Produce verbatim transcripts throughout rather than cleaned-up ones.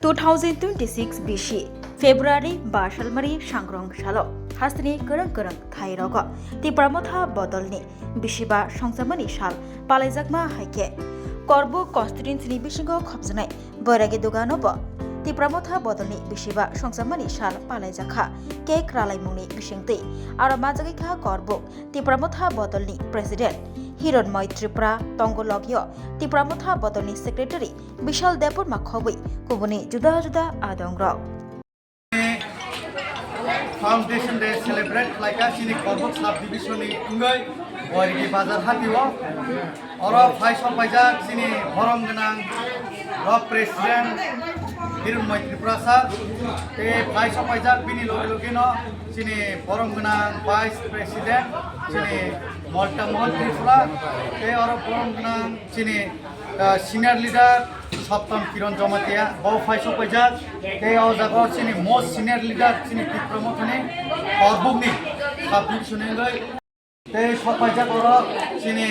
Two thousand twenty-six bisi February ba salmari sangrong salo hasteni kwrwng kwrwng thai rogo Tipra Motha bodolni bisiba songchamani sal palaijakma hai khe Korbuk constituency ni bisingo khopjaknai Boiragi dugano bo Tipra Motha bodolni bisiba songchamani sal palaijakha cake ralaimungni bisingtwi. Aro majagwi kha Korbuk Tipra Motha bodolni president Hironmoy Tripura, tongo logio Tipra Motha bodolni secretary Bishal Debbarma khobwi kubuni juda juda adongrok. Foundation Day celebrate khlaikha chini Korbuk sub division ni wngwi Boiragi bazar hatio. Oro phai sok paijak chini borom gwnang rok president Hironmoy Tripura sir. Tei phai sok paijak bini loge loge no chini borom gwnang vice president chini Molta Mohan Tripura. Tei oro borom gwnang chini ah, senior leader Saptam Kiran Jamatia bo phai sok paijak. Tei o jaga o chini most senior leader chini Tipra Mothani Korbuk ni sub division ni wngwi. Tei sok paijak oro chini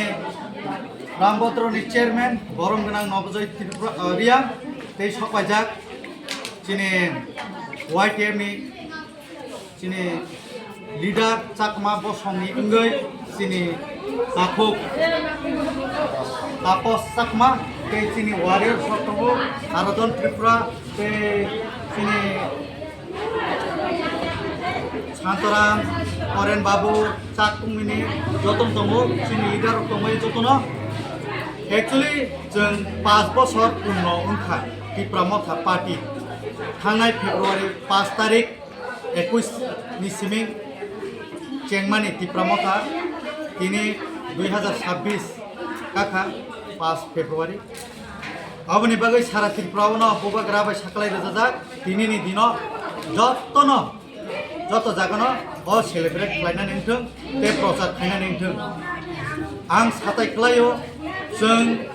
Rambodro ni chairman borom gwnang Nobojoy Tripura, ah, Reang. Tei sok paijak chini Y T F ni chini leader Chakma bosongni wngwi chini takhuk Tapos Chakma tei chini warrior sok tongo Haradon Tripura tei chini Santoram, Oren Babu, Chak Tungmini joto tongo chini leader rok tongwi jotono. Actually chwng panch bosor purno wngkha Tipra Motha Party. Thangnai February panch tarik ekush ni siming chengmani Tipra Motha tini dui hazar sabbish kakha panch February. Aboni bagwi sara Tripura o no bubagra bai saklai rwjajak tini ni dino jotono joto jagano o celebrate khlainani wngthwng tei prochar khainani wngthwng. Ang satai khlaio chwng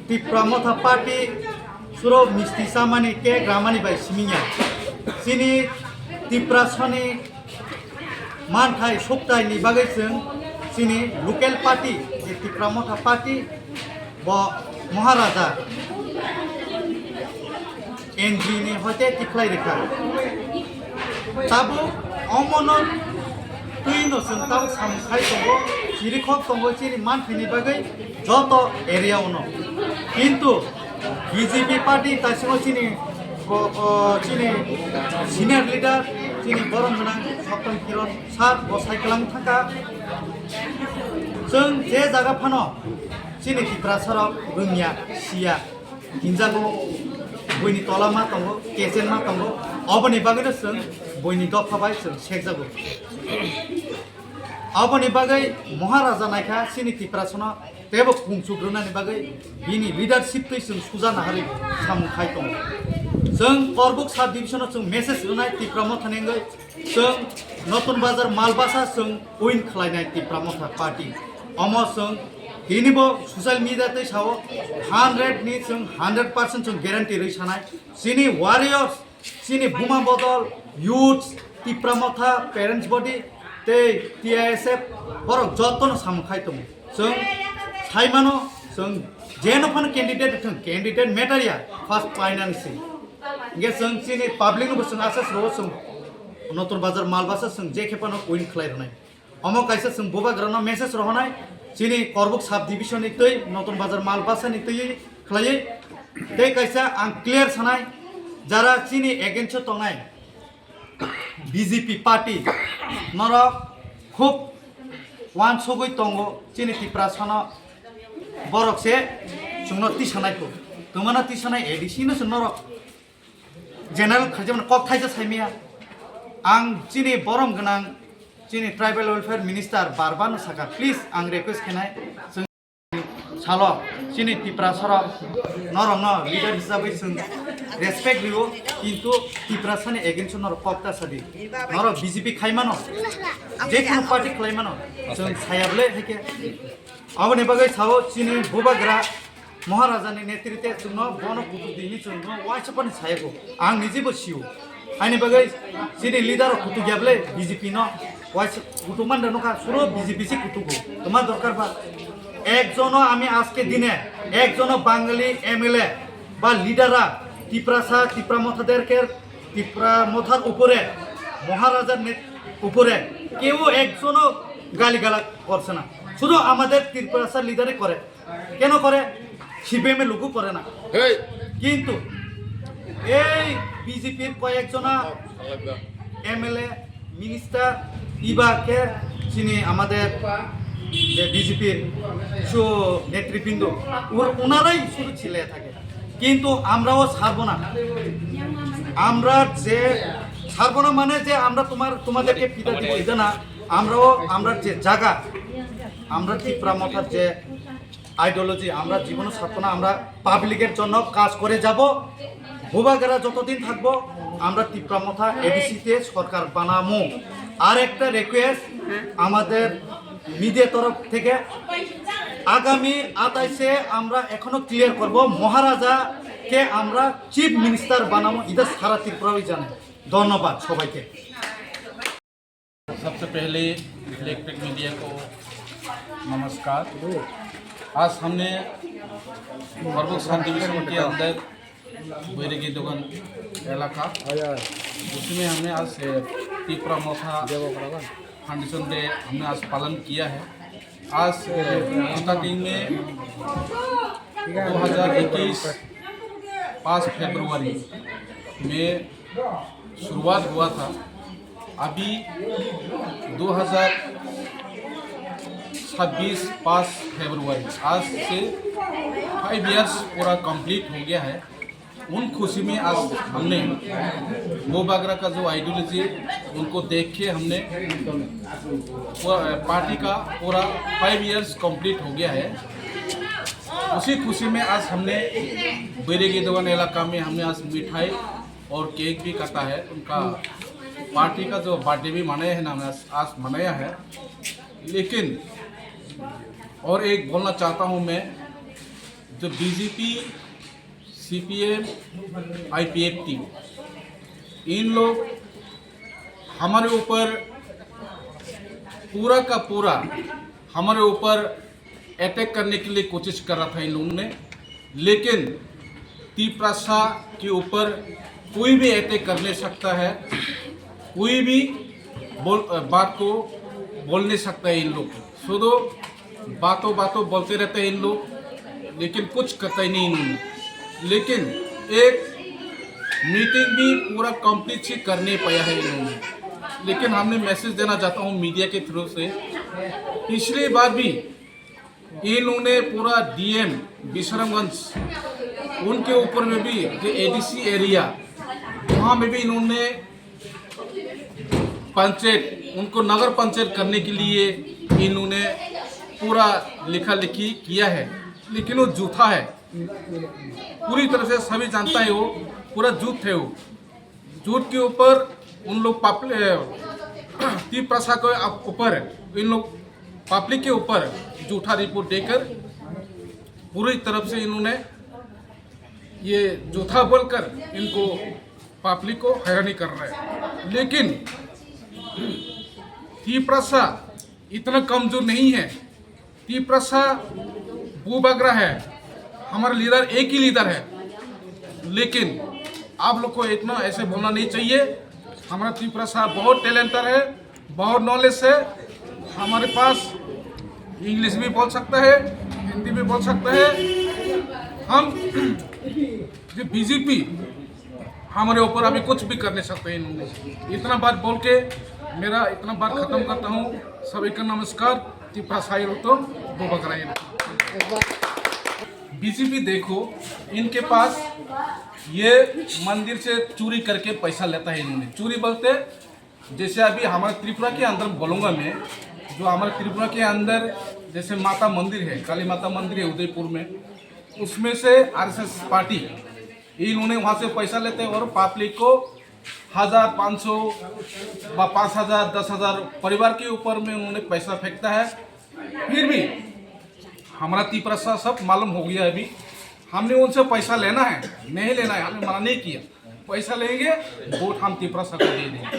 Tipra Motha Party Suro misti chamani cake ramani bai simi ya. Chini Tiprasani manthai suktai ni bagwi chwng chini local party je Tipra Motha party bo Maharaja N G ni hoite tikhlai rikha. Tabuk omono twi no chwng tabuk samung khai tongo, chirikhok tongo chini manthai ni bagwi joto area ono. Kintu B J P party taisimo chini ko-, o, chini senior leader, chini borom gwnang Saptam Kiran sir bo sai kwlang thangkha. Chwng je jaga phano chini Tiprasa rok rwngya, siya, hinjago, buini tola ma tongo, kechen ma tongo, oboni bagwino chwng buini dopha bai chwng sekjago. Aboni bagwi Maharaja naikha chini Tiprasano teibo kungchuk rwnani bagwi bini leadership twi chwng suja naharwi samung khai tongo. Chwng Korbuk sub division-o chwng message rwnai Tipra Mothani wngwi chwng Notun Bazar Malbasa chwng win khlainai Tipra Motha party. Omo chwng tinibo social media twi sao hundred ni chwng hundred percent chwng guarantee rwi sanai. Chini warriors Chini buma bodol, youths, Tipra Motha, parents body, tei T I S F borok jotono samung khai tongo. Chwng sai mano, chwng jeno phano candidate thwng, candidate matter ya, first painani se. Hingke chwng chini public no bo chwng asas rwo chwng Notun Bazar Malbasa chwng je khe phano win khlai rwnai. Omo kaisa chwng bubagrano message rohonai, chini Korbuk sub division ni twi, Notun Bazar Malbasa ni twi khlaiwi. Tei kaisa ang clear sanai, jara chini against o tongnai B J P party, norok khub wansugwi tongo, chini Tiprasano borok se chwngno tisanai kho, twmano tisanai A D C no se norok. General khaijak mano kok thaisa saimaya. Ang chini borom gwnang chini tribal welfare minister Barba no saka, please ang request khenai, chwng salo chini Tiprasa rok norok no leader hisabai chwng respect rio, kintu Tiprasa ni against o norok kok ta sadi. Norok B J P khai mano, je kono party khlai mano, chwng saya bwle haikhe. Aboni bagwi sao chini bubagra Maharaja ni netrite chwngno bono kutuk dini chwngno waisa pani sayago. Ang niji bo sio. Aini bagwi chini leader rok kutuk ya bwle B J P no waisa kutuk man rano kha suro B J P si kutugo. Toma dorkar ba. Ekjono ami aske dine ekjono Bangali M L A ba leader ra Tiprasa, তিপ্রা মথাদেরকে, তিপ্রা মথার উপরে, মহারাজার নেত-, উপরে কেউ একজনও গালিগালাজ করছে না, শুধু আমাদের তিপ্রাসা লিডারে করে। কেন করে? সিপিএম এ লুকু করে না। কিন্তু এই বিজেপির কয়েকজনা এমএলএ, মিনিস্টার, ইবাকে চিনি আমাদের যে বিজেপির কিছু নেতৃবৃন্দ, ওর-, ওনারাই শুধু চিল্লায় থাকে। কিন্তু আমরাও ছাড়বো না। আমরা যে ছাড়বো না মানে যে আমরা তোমার, তোমাদেরকে পিঠা দিব, এটা না। আমরাও, আমরা যে জায়গা, আমরা তিপ্রা মথার যে আইডিওলজি, আমরা জীবনও ছাড়বো না। আমরা পাবলিকের জন্য কাজ করে যাব। বুবাগারা যতদিন থাকবো, আমরা তিপ্রা মথা এডিসি তে সরকার বানামু। আর একটা রিকোয়েস্ট আমাদের মিডিয়া তরফ থেকে, আগামী আঠাইশে আমরা এখনো ক্লিয়ার করব, মহারাজাকে আমরা চিফ মিনিস্টার বানামু। এটা সারা ত্রিপুরাই জানে। ধন্যবাদ সবাইকে। सबसे पहले इलेक्ट्रिक मीडिया को नमस्कार। आज हमने फरबुक सब डिवीजन के अंदर बैरगी दोगन इलाका, उसमें हमने आज, ए, तिप्रा मोथा फाउंडेशन डे हमने आज पालन किया है। आज, ए, स्टार्टिंग में दो हज़ार इक्कीस पाँच फरवरी में शुरुआत हुआ था। अभी दो हज़ार छब्बीस पाँच फरवरी, आज से फाइव इयर्स पूरा कंप्लीट हो गया है। उन खुशी में आज हमने वो बागरा का जो आइडियोलॉजी, उनको देख के हमने पूरा, पार्टी का पूरा फाइव इयर्स कंप्लीट हो गया है। उसी खुशी में आज हमने बैरगी दोगन इलाका में हमने आज मिठाई और केक भी काटा है। उनका पार्टी का जो बर्थडे भी मनाया है ना, हमने आज, आज मनाया है। लेकिन और एक बोलना चाहता हूँ मैं, जो बीजेपी, सीपीएम, आईपीएफटी, इन लोग हमारे ऊपर पूरा का पूरा हमारे ऊपर अटैक करने के लिए कोशिश कर रहा था इन लोगों ने, लेकिन तिप्रासा के ऊपर कोई भी अटैक कर नहीं सकता है, कोई भी बोल, बात को बोल नहीं सकता है इन लोग। शुद्ध बातों बातों बोलते रहते हैं इन लोग, लेकिन कुछ करता ही नहीं इन्होंने। लेकिन एक मीटिंग भी पूरा कंप्लीट ही कर नहीं पाया है इन्होंने। लेकिन हमने मैसेज देना चाहता हूँ मीडिया के थ्रू से, पिछली बार भी इन्होंने पूरा डीएम विश्रामगंज, उनके ऊपर में भी जो एडीसी एरिया, वहाँ में भी इन्होंने पंचायत, उनको नगर पंचायत करने के लिए इन्होंने पूरा लिखा लिखी किया है, लेकिन वो झूठा है। पूरी तरह से सभी जानता है वो पूरा झूठ है वो। झूठ के ऊपर उन लोग पब्लिक, तिप्रासा के ऊपर इन लोग पब्लिक के ऊपर झूठा रिपोर्ट देकर पूरी तरफ से इन्होंने ये झूठा बोलकर इनको पब्लिक को हैरानी कर रहे हैं। लेकिन तिप्रासा इतना कमजोर नहीं है। तिप्रासा बुबागरा है, हमारा लीडर एक ही लीडर है। लेकिन आप लोग को इतना ऐसे बोलना नहीं चाहिए। हमारा तिप्रासा बहुत टैलेंटर है, बहुत नॉलेज है। हमारे पास इंग्लिश भी बोल सकता है, हिंदी भी बोल सकता है। हम जो बीजेपी हमारे ऊपर अभी कुछ भी कर नहीं सकते इन्होंने। इतना बात बोल के मेरा इतना बात खत्म करता हूँ। सभी का नमस्कार। तिप्रासा इलतम, बुबागरा इलतम। बीजेपी देखो, इनके पास ये मंदिर से चोरी करके पैसा लेता है इन्होंने। चोरी बोलते जैसे अभी हमारे त्रिपुरा के अंदर बोलूँगा मैं, जो हमारे त्रिपुरा के अंदर जैसे माता मंदिर है, काली माता मंदिर है उदयपुर में, उसमें से आरएसएस पार्टी इन्होंने वहाँ से पैसा लेते हैं और पब्लिक को हज़ार, पाँच सौ व पाँच हज़ार, दस हज़ार परिवार के ऊपर में उन्होंने पैसा फेंकता है। फिर भी हमारा तिप्रासा सब मालूम हो गया। अभी हमने उनसे पैसा लेना है, नहीं लेना है, हमने मना नहीं किया। पैसा लेंगे, वोट हम तिप्रासा को दे देंगे।